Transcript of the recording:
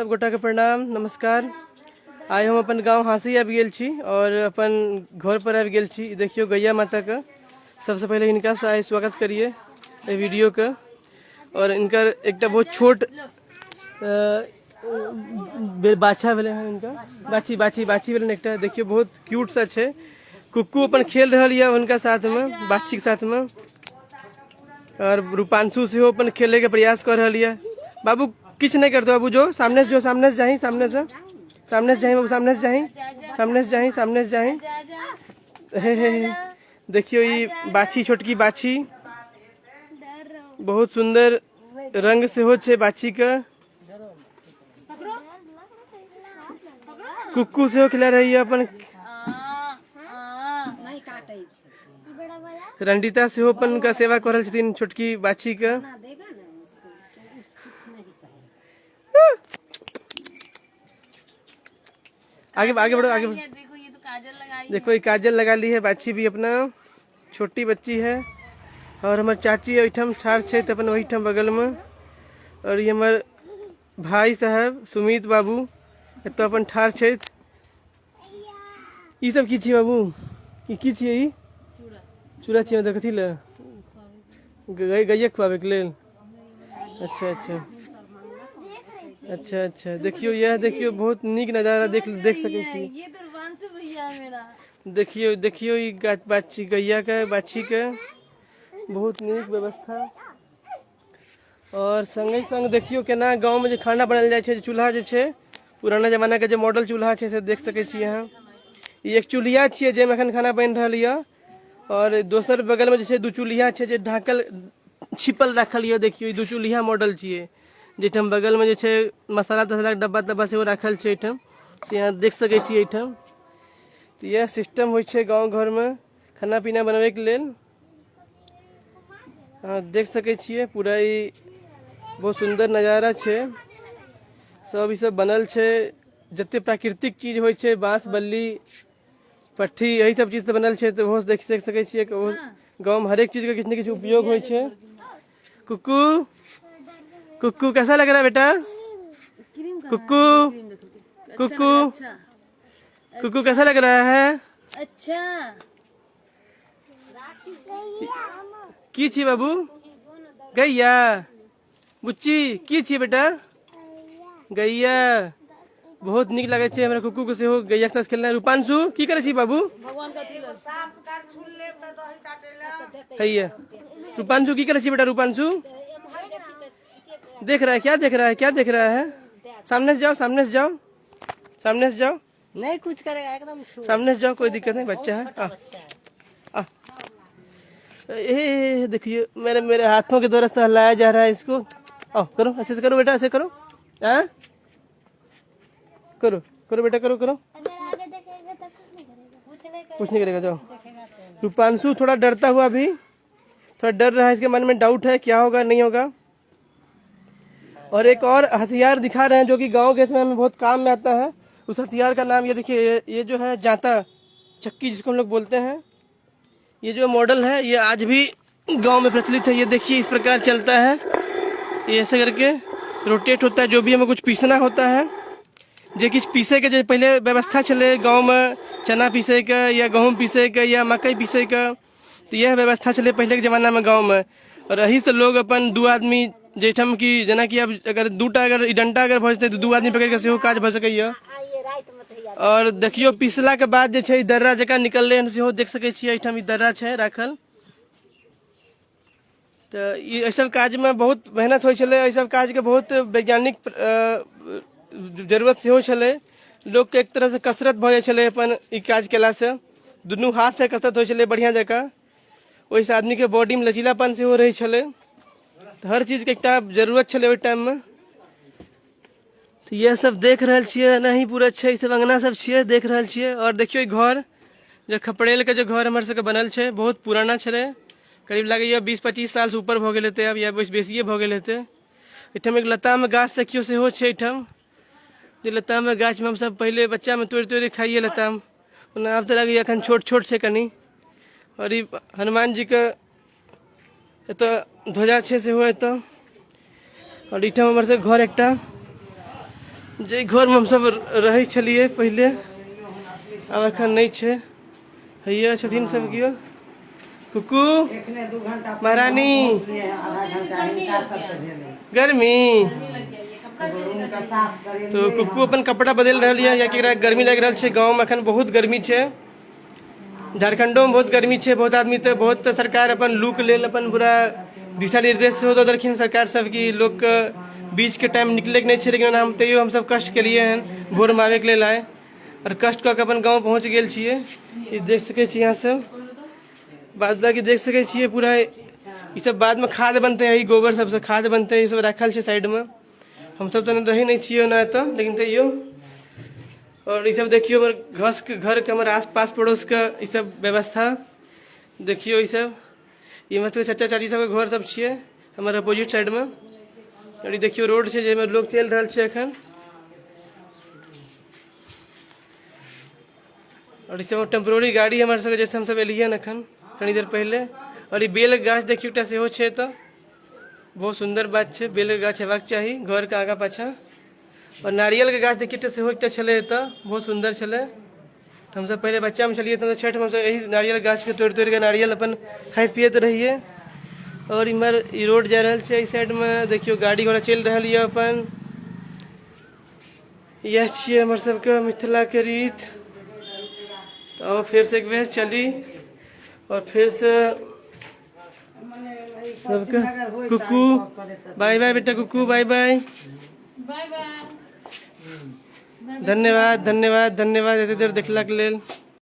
सब गोटा के प्रणाम नमस्कार। आइ हम अपन गांव हाँसी आबि गेल छी और अपन घर पर आबि गेल छी। देखियो गैया माता के सबसे पहले हिनका से आइ स्वागत करिए एहि वीडियो के। और इनकर एकटा बहुत छोट बाछा भेलै हन इनका, बाछी बाछी बाछी भेलै एकटा। देखियो बहुत क्यूट सा छै। कुक्कू अपन खेल रहल यऽ हुनका साथ में, बाछी के साथ में। और रूपांशु सेहो अपन खेले के प्रयास कर रहल यऽ। बाबू किछु नहीं करतो बाबू, जो सामने से, जो सामने से जाही, सामने से, सामने से जाही बाबू, सामने से जाही, सामने से जाही, सामने से जाही। हे हे हे, देखियो ई बाछी, छोटकी बाछी, बहुत सुंदर रंग सेहो छै बाछी के। कुक्कू सेहो खेला रही है अपन। रंडिता सेहो अपन हुनका सेवा कर रहल छथिन छोटकी बाछी के। आगे आगे बढ़ो, आगे बढ़ो। देखो ये तो काजल लगाई। देखो ये काजल लगा ली है बाछी भी, अपना छोटी बच्ची है। और हमार चाची ओहिठाम ठाढ़ छै तऽ अपन ओहिठाम बगल में। और ये हमार भाई साहब सुमित बाबू एतऽ अपन ठाढ़ छथि। ई सब की छियै बाबू? ई की छियै? ई चूड़ा छियै। मतलब कथी लए? गैया खुआबैके लेल। अच्छा अच्छा अच्छा अच्छा, देखियो यह देखियो बहुत नीक नजारा देख देख सकै छी। ये तो रूपांशु भैया है मेरा। देखियो देखियो ई गाछ बाछी, गैया के बाछी के बहुत नीक व्यवस्था। और संगे संग देखियो केना गांव में जे खाना बनायल जाइ छै, जे चूल्हा जे छै पुराना जमाना के जे मॉडल चूल्हा छै से देख सकै छी अहाँ। ई एक चूल्हिया छियै जाहिमे एखन खाना बनि रहल यऽ। और दोसर बगल में जे छै दू चूल्हिया छै जे ढाकल छिपल राखल यऽ। देखियो ई दू चूल्हिया मॉडल छियै जाहिठाम बगल में जे छै मसाला तसाला के डब्बा तब्बा सेहो राखल छै एहिठाम, से अहाँ देख सकै छी एहिठाम। तऽ इएह सिस्टम होइ छै गाँव घरमे खाना पीना बनबैके लेल। अहाँ देख सकै छियै पूरा ई बहुत सुन्दर नजारा छै। सब ई सब बनल छै जते प्राकृतिक चीज होइ छै, बाँस बल्ली पट्टी यही सब चीज से बनल छै। तऽ ओहो देख सकै छियै कि ओहो गाँवमे हरेक चीजके किछु ने किछु उपयोग होइ छै। कुक्कू कुक्कू कैसा लग रहा है बेटा? कुक्कू कुक्कू कुक्कू कैसा लग रहा है? अच्छा की छी बाबू? गैया। बुच्ची की छी बेटा? गैया। बहुत नीक लगै छै हमरा कुक्कू के सेहो गैया के साथ खेलनाइ। रूपांशु की करै छी बाबू? हैया रूपांशु की करै छी बेटा? रूपांशु देख रहा है, क्या देख रहा है, क्या देख रहा है? सामने से जाओ, सामने से जाओ, सामने से जाओ। नहीं कुछ करेगा एकदम सामने से जाओ, कोई दिक्कत नहीं, बच्चा है। आ, आ। ए, देखिए मेरे मेरे हाथों के द्वारा सहलाया जा रहा है इसको। आओ करो, ऐसे करो बेटा, ऐसे करो, हाँ करो करो बेटा, करो करो। अगर आगे देखेगा तो कुछ नहीं करेगा। कुछ नहीं करेगा, जाओ। रूपांशु थोड़ा डरता हुआ भी, थोड़ा डर रहा है, इसके मन में डाउट है क्या होगा नहीं होगा। और एक और हथियार दिखा रहे हैं जो कि गांव के समय में बहुत काम में आता है। उस हथियार का नाम ये देखिए, ये जो है जांता चक्की जिसको हम लोग बोलते हैं, ये जो मॉडल है ये आज भी गांव में प्रचलित है। ये देखिए इस प्रकार चलता है, ये ऐसे करके रोटेट होता है। जो भी हमें कुछ पीसना होता है, जे किछु पीसै के जे पहले व्यवस्था छलै गाँव में, चना पीसै के या गहूँम पीसै के या मकई पीसै के, तऽ इएह व्यवस्था छलै पहले के जमाना में गाँव में। और एही से लोग अपन दू आदमी जाहिठाम कि जेनाकि आब अगर दूटा अगर ई डंटा अगर भऽ जेतै तऽ दू आदमी पकड़ि कऽ सेहो काज भऽ सकैया। और देखियौ पिसला के बाद जे छै दर्रा जकाँ निकललै हन, सेहो देख सकै छियै एहिठाम ई दर्रा छै राखल। तऽ ई एहि सब काजमे बहुत मेहनत होइ छलै, एहि सब काजके बहुत वैज्ञानिक जरूरत सेहो छलै। लोकके एक तरहसँ कसरत भऽ जाइ छलै अपन ई काज केलासँ, दुनू हाथसँ कसरत होइ छलै बढ़िआँ जकाँ, ओहिसँ आदमीके बॉडीमे लचीलापन सेहो रहै छलै। तऽ हर चीजके एकटा जरूरत छलै ओहि टाइममे। तऽ इएह सब देख रहल छियै, एनाही पूरा छै, ई सब अंगना सब छियै देख रहल छियै। और देखियौ ई घर जे खपड़ेल के जे घर हमर सबके बनल छै, बहुत पुराना छलै, करीब लागैया 20-25 साल से ऊपर भऽ गेल हेतै आब, या बेसिए भऽ गेल हेतै। एहिठाम एक लताम गाछ देखियौ सेहो छै एहिठाम, जे लताम गाछमे हमसब पहिले बच्चामे तोड़ि तोड़ि खाइए लताम। ओना आब तऽ लागैया एखन छोट छोट छै कनि। और ई हनुमान जीके एतऽ ध्वजा छै सेहो एतऽ। और एहिठाम हमर सबके घर एकटा जे घरमे हमसब रहै छलियै पहिले, आब एखन नहि छै। हैया छथिन सब केओ। कुकू महारानी, गर्मी तो कुकू अपन कपड़ा बदलि रहल यऽ, कियाकि एकरा गर्मी लागि रहल छै। गाँवमे एखन बहुत गर्मी छै, झारखंडोमे बहुत गर्मी छै। बहुत आदमी तऽ बहुत तऽ सरकार अपन लूक लेल अपन पूरा दिशा निर्देश सेहो दऽ देलखिन सरकार सब कि लोकके बीचके टाइम निकलैके नहि छै, लेकिन ओना हम तैयो हमसब कष्ट केलियै हन भोरमे आबैके लेल आइ, आओर कष्ट कऽ के अपन गाँव पहुँच गेल छियै। ई देख सकै छी अहाँ सब, बाद बाकी देख सकै छियै पूरा ई सब बादमे खाद बनतै, ई गोबर सबसँ खाद बनतै। ई सब राखल छै साइडमे, हमसब तऽ रहै नहि छियै ओना एतऽ, लेकिन तैयो। और ई सब देखियो हमर घस घर के, हमर आस पास पड़ोस के ई सब व्यवस्था देखियो। ई सब ई हमर सबके चाचा चाची सबके घर सब छियै हमर अपोजिट साइड में। और ई देखियो रोड छै जाहिमे लोग चलि रहल छै एखन। और ई सब टेम्पोररी गाड़ी हमर सबके, जैसे हमसब एलियै हन एखन कनी देर पहिले। और ई बेल के गाछ देखियो एकटा सेहो छै एतऽ, बहुत सुन्दर बात छै, बेल के गाछ हेबाक चाही घर के आगाँ पाछाँ। आओर नारियलके गाछ देखियै तऽ सेहो एकटा छलै एतऽ, बहुत सुन्दर छलै। तऽ हमसब पहिले बच्चामे छलियै तऽ छठिमे हमसब एहि नारियल गाछके तोड़ि तोड़िके नारियल अपन खाइत पियैत रहियै। आओर इम्हर ई रोड जा रहल छै, एहि साइडमे देखियौ गाड़ी घोड़ा चलि रहल यऽ अपन। इएह छियै हमर सबके मिथिलाके रीत। तऽ आउ फेरसँ एक बेर चली आओर फेरसँ सबके कुकू बाय बाय बेटा, कुकू बाय बाय, बाय बाय, धन्यवाद धन्यवाद धन्यवाद एते देर देखलाके लेल।